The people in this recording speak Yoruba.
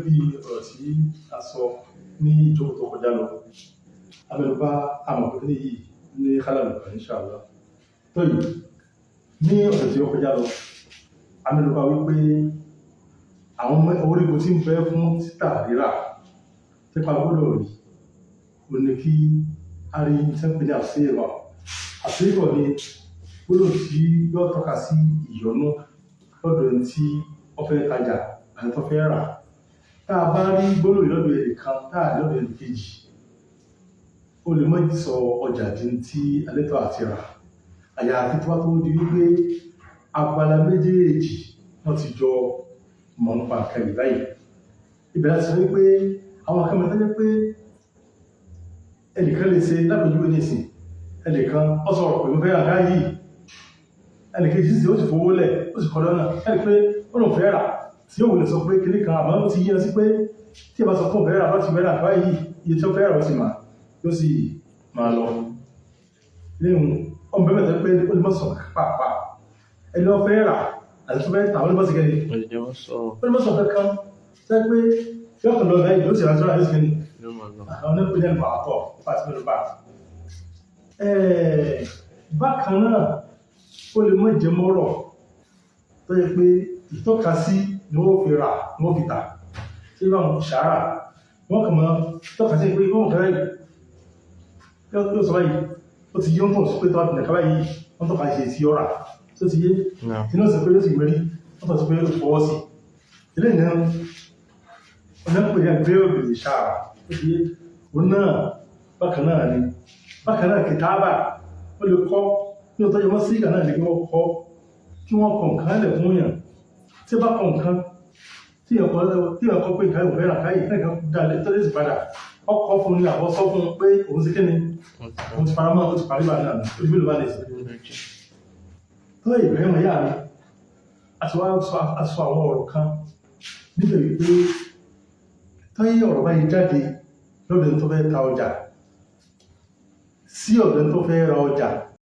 Bí ọ̀rọ̀ tí a sọ ní ìjókòó tó kọjá lọ, amẹnubá àmọ̀ pé yìí ní kálàlù kan, inshallah. Tó yìí, ní ọ̀sẹ̀ tí ó kọjá lọ, amẹnubá wípé àwọn orígun tí ń bẹ fún títà rírà típa gbọ́dọ̀ rí o ní kí a rí sẹ́pẹ̀ ní àṣírọ̀. Àṣírọ̀ ni gbọ́dọ̀ tí yóò tọ́ka sí ìyọnú lọ́dọ̀ ẹni tí ó fẹ́ tajà àti tó fẹ́ rà. Tá a bá rí gbólóhùn yìí lọ́dọ̀ ẹnìkan, tá a rí lọ́dọ̀ ẹnì kejì, ó lè mọ́ sọ ọjà di tí alẹ́tọ̀ àti rà, àyàfi tó bá tó di wípé abala méjèèjì wọ́n ti jọ mọ̀ nípa nǹkan yìí báyìí. Ibẹ̀ láti sọ wípé àwọn akẹ́mọ̀ tó jẹ́ pé ẹnìkan lè ṣe lápèjúwe nísìn, ẹnìkan ó sọ̀rọ̀ pẹ̀lú fẹ́ àká yìí, ẹnìkejì sì ó sì fowó lẹ̀, ó sì kọ́ lọ́nà ẹni pé ó lòun fẹ́ rà, tí ó wùlẹ̀ sọ pé kìnnì kan, àmọ́ ó ti yíyan sí pé tí ẹ bá sọ fún fẹ́ rà, bá ti fẹ́ rà báyìí, iye tí ó fẹ́ rà ó sì mà yóò sì máa lọ léwu. Ọmọ bẹ́ẹ̀ tẹ́ pé ó lè mọ́ sọ pàápàá ẹni ó fẹ́ rà àti tó fẹ́ tà, ó lè mọ́ sí kẹ́ni, ó lè mọ́ sọ kankan tẹ́ pé yọkàn lọ bẹ́ẹ̀, yóò sì rántí rà, yóò sì kẹ́ni àwọn onípínlẹ̀ nípa àtọ̀ nípa àti mẹ́rin bá. Bákan náà, ó lè mọ́ jẹ mọ́rọ̀ tó yẹ pé ìtọ́kasí ni wọ́n fi rà, wọ́n fi tà tí wọ́n ṣàárà, wọ́n kàn mọ́ tọ́ka sí pé wọ́n fẹ́ yóò sọ báyìí, ó ti yí ó ń tọ̀ sí pé tọ́ nìkan báyìí, wọ́n tọ́ka sí ti ọ̀rà tó ti yé inú sọ pé yóò sì mérí, wọ́n tọ́ sí pé ó ti fọwọ́ sí ilé ìná ọ̀nà pè ní àgbé òbí ṣàárà ó ti yé òun náà. Bákan náà ni, bákan náà, kìtàbà ó lè kọ́ ní ọ̀tọ́ yẹmọ́ sí ìgbà náà ní kí wọ́n kọ́, kí wọ́n kọ̀ nǹkan lẹ̀ fún yàn. Tí ó bá kọ̀ nǹkan tí èèyàn kọ́ pé nǹkan ìwọ̀n rà káyì nǹkan dalẹ̀ tó lè sì padà ọkọ̀ fún ní àbọ̀ sọ fún un pé òun sí kíni, òun ti fara mọ́, ó ti parí bá náà, ó ti mélòó bá lè sí tó ìbẹ̀rẹ̀ yá mi. Àti wá sọ àwọn ọ̀rọ̀ kan níbẹ̀ wípé tó yí ọ̀rọ̀ báyìí jáde lọ́dọ̀ ẹni tó fẹ́ ta ọjà sí ọ̀dọ̀ ẹni tó fẹ́ ra ọjà.